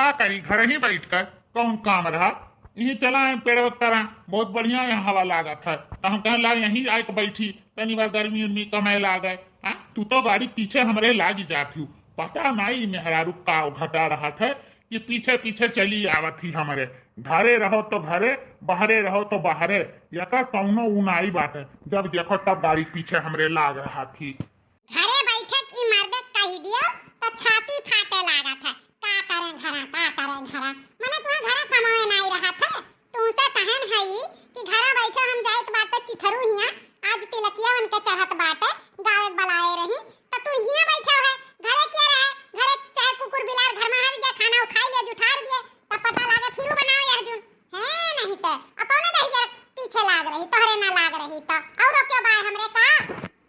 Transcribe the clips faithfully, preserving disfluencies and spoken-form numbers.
का करी, घर ही बैठ कर कौन काम रहा? यहीं चला है पेड़ तरा, बहुत बढ़िया यहाँ हवा लागत है। तो हम कहें, ला यहीं आए के बैठी, तनी बार गर्मी उर्मी कमे लागे। हाँ, तू तो गाड़ी पीछे हमरे लागी जात हूँ। पता नहीं मेहरारू का घटा रहत है, ये पीछे पीछे चली आवत ही हमरे। घरे रहो तो घरे, बाहरे रहो तो बाहरे, यका कौनो उनाई बाटे। जब देखो तब गाड़ी पीछे हमरे लाग रहत ही। घरे बैठे की मर्दे कही दियो तो छाती फाटे लागत है। का करे घरा, का करे घरा, मने तुम्हारे घरा कमाए नाई रहत है। तुमसे कहन हई कि घरा बैठे हम जाइत बाटे चिथरू हिया, आज तिलकिया उनके चढ़त बाटे, गावे बलाए रही, तो तू हिया बैठे है, घरे क्या रहे, घरे चाहे कुकुर बिलार घर में हर जा खाना उठाई ले जुठार दिए, तब पता लागे फिर बनाओ यार जुन। है नहीं ते, अब कौन दही जरा पीछे लाग रही, तोहरे ना लाग रही तो, और क्या बाय हमरे का,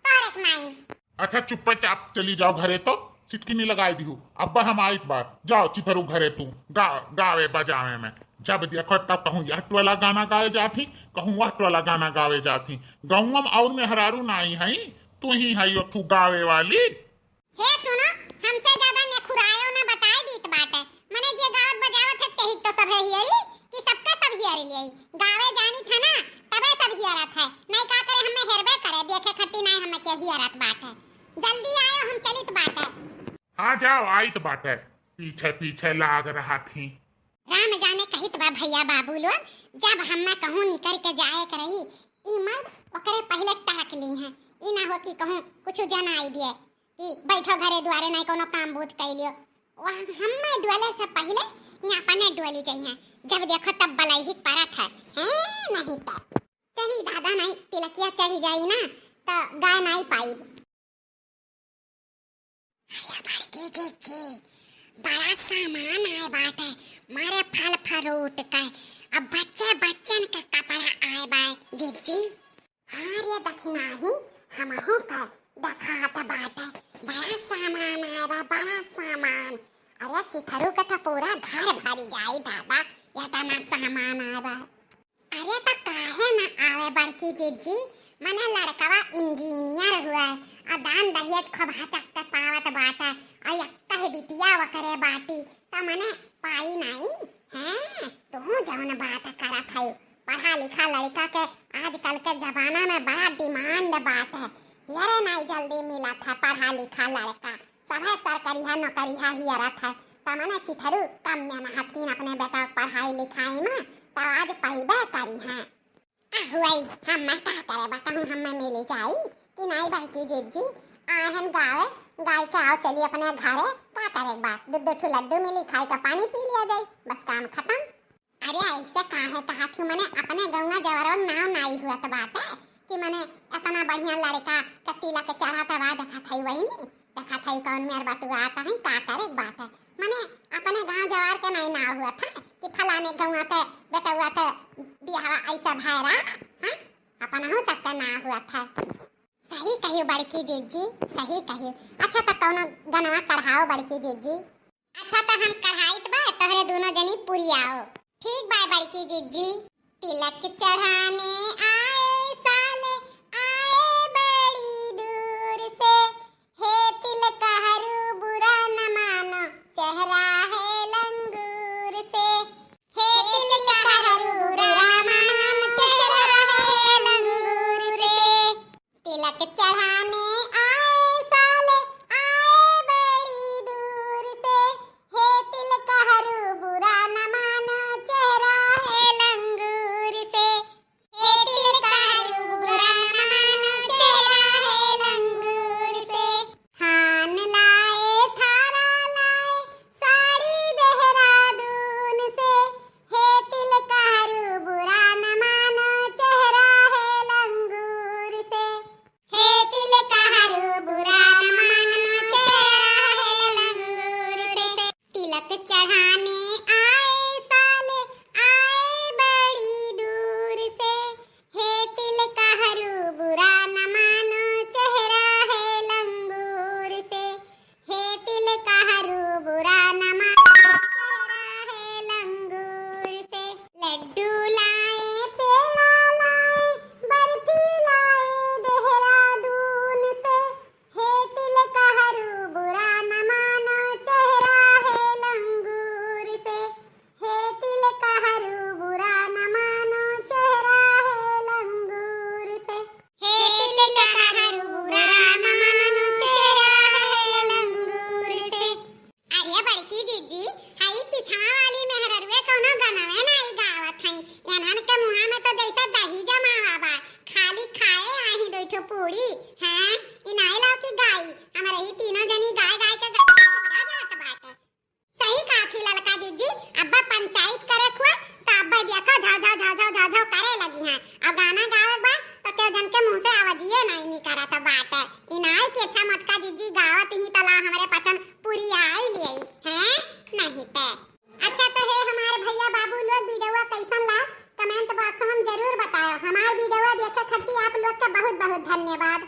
तोहरे के नाई। अच्छा चुप्पे चाप चली जाओ घरे तो, सिटकिनी लगाई दिहू। अब्बा हम आइत बार, जाओ चिथरू घरे तू, गा, गावे बजावे में। जब देखो तब कहूँ यह टोला गाना गावे जात ही, कहूँ वह टोला गाना गावे जात ही। गौवा में और मेहरारू नाई हई, तू ही हई एक ठू गावे वाली। हे सुनो, हमसे ज्यादा नेखुरायो ना बताए दीत बाटे। मने जे गावत बजावत है तेही तो सब है हियरी कि सबका सब हियरी लियई। गावे जानी था ना, तबे सब हियरत है। नहीं का करे हमें हेरबे करे, देखे खट्टी नहीं हमें के हियरत बाटे। जल्दी आयो, हम चलित बाटे। हाँ जाओ, आइत बाटे, पीछे पीछे लाग रहा थी। राम जाने कहित बा भैया बाबू लोग, जब हमें कहूँ निकर के जाए के रही, ई मर्द ओकरे पहले टहक ली हैं। ई ना हो कि कहूँ कुछ जनाई दिए कि बैठो घरे दुआरे, नहीं कोनो काम बूत कैलियो। वह हमें डोले से पहले यहाँ अपने डोली जाइए, जब देखो तब बलैही परत है, हैं नहीं तो। चली दादा, नहीं तिलकिया चढ़ी जाई ना तो गाय नहीं पाई। अरे बड़की जीजी, बड़ा सामान आए बाटे, मारे फल फ्रूट के, अब बच्चे बच्चन के कपड़ा आए बा जीजी। हाँ रे दखिनाही, हमहू के देखात बाटे, बड़ा सामान आए बा, बड़ा सामान। अरे चिथरू के तो पूरा घर भरी जाई दादा, इतना सामान आए बा। अरे त काहे न आवे बड़की जीजी, मने लड़कवा इंजीनियर हुआ है, आ दान दहेज खूब हचक के पावत बाटे, आ यक्कह बिटिया वकरे बाटी, त मने पाई नाई। हैं, तू जौन बात करत हऊ, पढ़ा लिखा लड़का के आजकल के जमाना में बड़ा डिमांड बाटे, हेरे नाई जल्दी मिलत है पढ़ा लिखा लड़का। सभे सरकरिहा नौकरिहा हियरत है, त मने चिथरू कम में न हथिन अपने बेटा के पढ़ाई लिखाई में, त आज पइबे करिहें। अहुआई, हम्मे का करे बताऊँ, हम्मे मिली जाई कि नाई बड़की जीजी, आहन गावे, गाय के आओ चली अपने घरे, का करे बा, दू दू ठू लड्डू मिली, खाई का पानी पी लिया जाई, बस काम खतम। अरे ऐसे काहे कहत हूँ, मने अपने गौवा जवरवन नाव नाई हुअत बाटे कि मने इतना बढ़िया लड़का के तिलक चढ़त बा, देखत हई वहिनी, देखत हई कौन मेर बतुआ कहीं का करे बाटे, मने अपने गाँव जवार के नाई नाव हुअत है कि फलाने गौवा के बेटउआ के बियाहवा ऐसा भैरा, हैं? अपनहू सबके नाव हुअत है। सही कहियो बड़की जीजी, सही कहियो। अच्छा त कौनो गनवा कढ़ाओ बड़की जीजी। अच्छा त हम कढ़ाइत बा, तोहरे दोनों जनी पुरियाओ। ठीक बा बड़की जीजी। तिलक चढ़ाने आए साले, आए बड़ी दूर से, हे तिलकहरू बुरा न मानो, चेहरा है लंगूर से। हे तिलकहरू बुरा न मानो, चेहरा है लंगूर से। तिलक चढ़ाने आए साले, आए बड़ी दूर से, हे तिलकहरू बुरा न मानो, चेहरा है लंगूर से। हे हमार वीडियो देखे खातिर आप लोग के बहुत बहुत धन्यवाद।